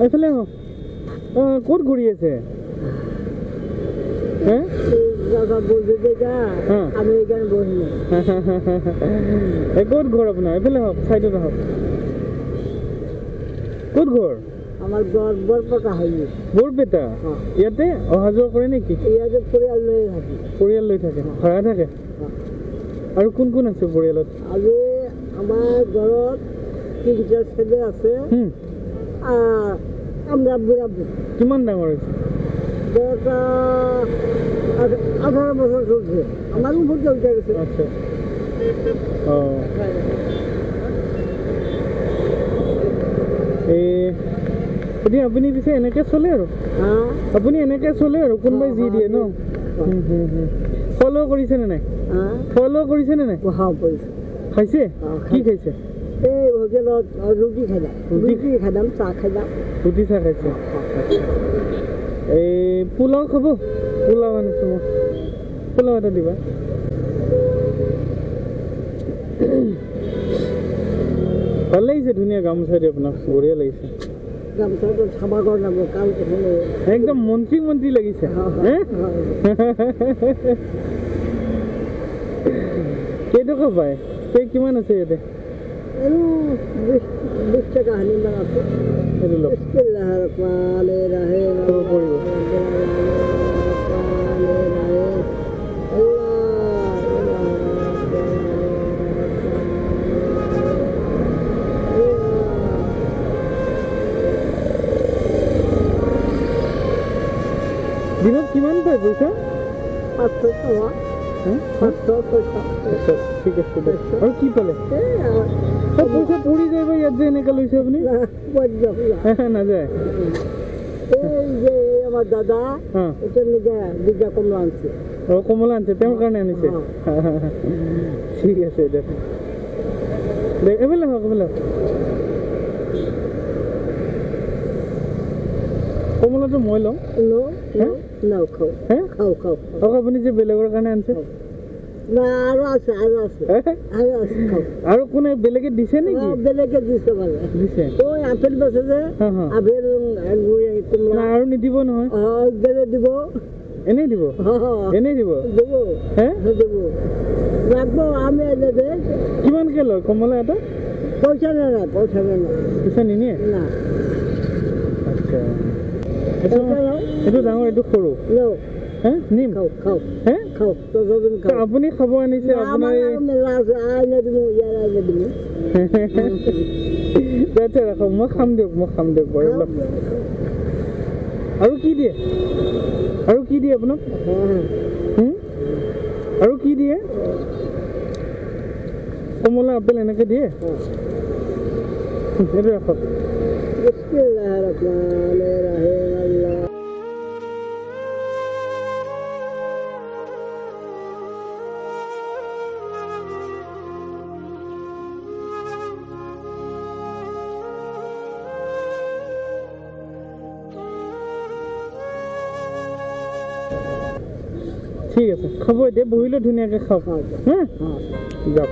এইফালে আহক। অঁ, ক'ত ঘূৰি আছে? ক'ত ঘৰ আপোনাৰ? এইফালে আহক, চাইডত আহক। ক'ত ঘৰ? আমাৰ ঘৰ বৰপেটা। বৰপেটা? ইয়াতে অহা যোৱা কৰে নেকি? ইয়াতে পৰিয়াল লৈ থাকে। পৰিয়াল লৈ থাকে, ভাড়া থাকে? আৰু কোন কোন আছে পৰিয়ালত? আজি আমাৰ ঘৰত তিনিটা ছেলে আছে। আমৰা বুঢ়া। কিমান ডাঙৰ হৈছে? দেউতা 18 বছৰ চলছে। আমাৰ ওপৰত উঠে গৈছে। আচ্ছা। অঁ, এই এতিয়া আপুনি পিছে এনেকৈ চলে আৰু? আপুনি এনেকৈ চলে আৰু, কোনোবাই যি দিয়ে ন? ফল' কৰিছেনে নাই? ফল' কৰিছেনে নাই? খাইছে? কি খাইছে? এই হোটেলত ৰুটি খাইদাম। ৰুটি খাইদাম, চাহ খাইদাম। ৰুটি চাহ খাইছে। এই পোলাও খাব? পোলাও আনিছোঁ মই, পোলাও এটা দিবা। ভাল লাগিছে, ধুনীয়া গামোচা দি আপোনাক, বঢ়িয়া লাগিছে। একদম মন্ত্ৰী মন্ত্ৰী লাগিছে। কেইটকা পায়? কিমান আছে ইয়াতে? 20 টকা আছে। সেইটো লওক। পৰিব। দিনত কিমান পায় পইচা? 500 টকা। 500 পইচা। আচ্ছা, ঠিক আছে। আৰু কি পালে? পইচা পৰি যায় বা ইয়াত যে এনেকৈ লৈছে আপুনি? নাযায়। এই যে আমাৰ দাদা দুটা কমলা আনিছে। অঁ, কমলা আনিছে, তেওঁৰ কাৰণে আনিছে। ঠিক আছে দে। এইফালে হওক, এইফালে হওক। কমলাটো মই লওঁ। আপুনি যে বেলেগৰ কাৰণে আনিছে? আৰু কোনে বেলেগে দিছে নেকি? বেলেগে দিছে। মানে দিছে। আপেল বেচে যে, আপেল কমলা আৰু নিদিব নহয়? দিব। এনেই দিব? এনেই দিব? দিব। দিব ৰাখব আমি। কিমানকে লয় কমলা এটা? পইচা নাই, পইচা নাই। পইচা নিনিয়ে? না। আচ্ছা, এইটো ডাঙৰ, এইটো সৰু। নিম আপুনি খাব আনিছে? আপোনাৰ আচ্ছা, ৰাখক, মই খাম দিয়ক, মই খাম দিয়ক বাৰু। আৰু কি দিয়ে? আৰু কি দিয়ে আপোনাক? আৰু কি দিয়ে? কমলা, আপেল এনেকৈ দিয়ে? এইটো ৰাখক। ঠিক আছে, খাব এতিয়া, বহিলে ধুনীয়াকৈ খাওক। হা, যাওক।